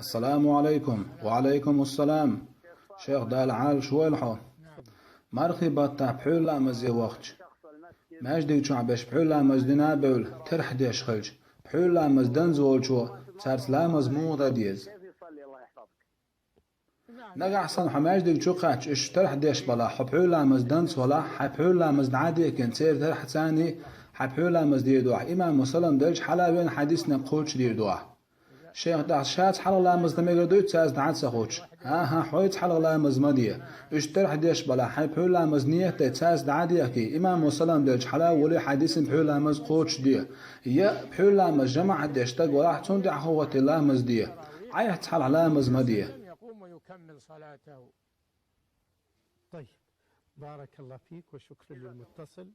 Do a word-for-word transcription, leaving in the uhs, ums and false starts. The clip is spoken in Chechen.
Ассаламу Ӏалайкум. Ва Ӏалайкум ассалам. Шайх, Дала Ӏалаш войла хьо. Мархий баттахь пхьуьйра ламазе вахча, маьждиг чохь берш пхьуьйра ламаз дина а бевлла, терхьдеш хилча, пхьуьйра ламаз данза волчо цаьрца ламаз муха дан деза? Нагахь санна хьо маьждиг чу кхаьчча, уьш терхьдеш балахь, хьо пхьуьйра ламаз данза валахь, хьайн пхьуьйра ламаз дӀа а дехкина, церан терхьца а, хьайн пхьуьйра ламаз дийр ду ахь, имамо салам делча хьала а вена хьайн дисинарг кхочушдийр ду ахь. Шайх, тӀаккха шаьш хьалха ламаз дан мегар дуй, цаьрца дӀа а ца хуьттуш? ХӀан-хӀа, хьоьца хьалха ламаз ма де. Уьш терхьдеш балахь, хьайн пхьуьйра ламаз нийят дай, цаьрца дӀа а дехкий, имамо салам делча хьала а волий, хьайн дисина пхьуьйра ламаз кхочушде. Я пхьуьйра ламаз жамаӀат деш стаг валахь, цунна тӀаьхьа хӀоттий ламаз де. Ӏайхьца хьалха ламаз ма де. طيب. بارك الله فيك وشكرا للمتصل.